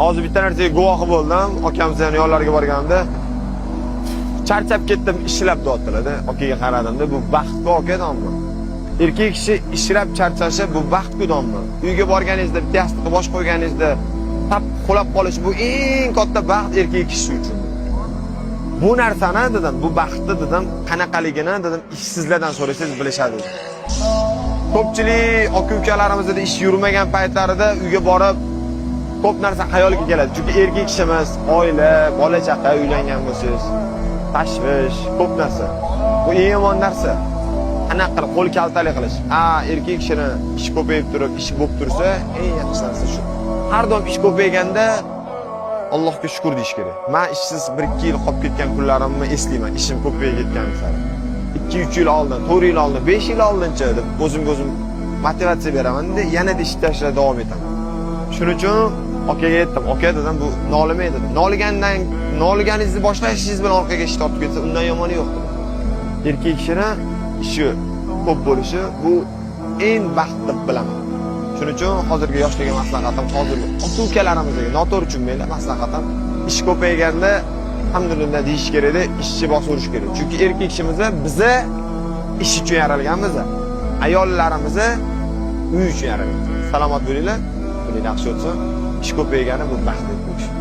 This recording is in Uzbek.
Hozir bitta narsaga guvohi bo'ldim. Akamizni yonlariga borganimda charchab ketdim, ishlab deyaptilar-da. Akaga qaradimda, bu baxt-ku aka dommi? Erkak kishi ishlab charchashi bu baxt-ku dommi? Uyga borganingizda bitta yostiqqa bosh qo'yganingizda tap uxlab qolish bu eng katta baxt erkak kishi uchun. Bu narsani dedim, bu baxtni dedim, qanaqaligini dedim, ishsizlardan so'rasangiz bilishadi. Ko'pchilik aka ukalarimizda ish yurmagan paytlarida uyga borib ko'p narsa xayolga keladi. Chunki erkak kishimiz, oila, bola chaqa, uylangan bo'lsangiz, tashvish, ko'p narsa. Bu eng yomon narsa. Qanaqa qilib qo'l kaltalik qilish. A, erkak kishini ish ko'payib turib, ish bo'lib tursa, eng yaxshi narsa shu. Har doim ish ko'payganda Allohga shukur deyish kerak. Men ishsiz 1-2 yil qolib ketgan kunlarimni eslayman, ishim ko'payib ketgan sari. 2-3 yil oldin, 4 yil oldin, 5 yil oldincha deb o'zimga o'zim motivatsiya beraman-da, yanada ishlashda davom etaman. Shuning uchun akaga aytdim, aka dedim, bu nolimang dedim. Noligandan noliganingizni boshlashingiz bilan orqaga ish tortib ketsa, undan yomoni yo'q dedim. Erkak kishini ishi ko'p bo'lishi bu eng baxt deb bilaman. Shuning uchun hozirgi yoshlarga maslahatim, hozirgi aka ukalarimizga noto'g'ri tushunmanglar, maslahatim ish ko'payganda alhamdulillah deyish kerakda, ishchi bosaverish kerak. Chunki erkak kishimiz biza ish uchun yaralganmiz. Ayollarimiz uy uchun yaralgan. Salomat bo'linglar, kuning yaxshi o'tsin. Ish ko'paygani bu baxt.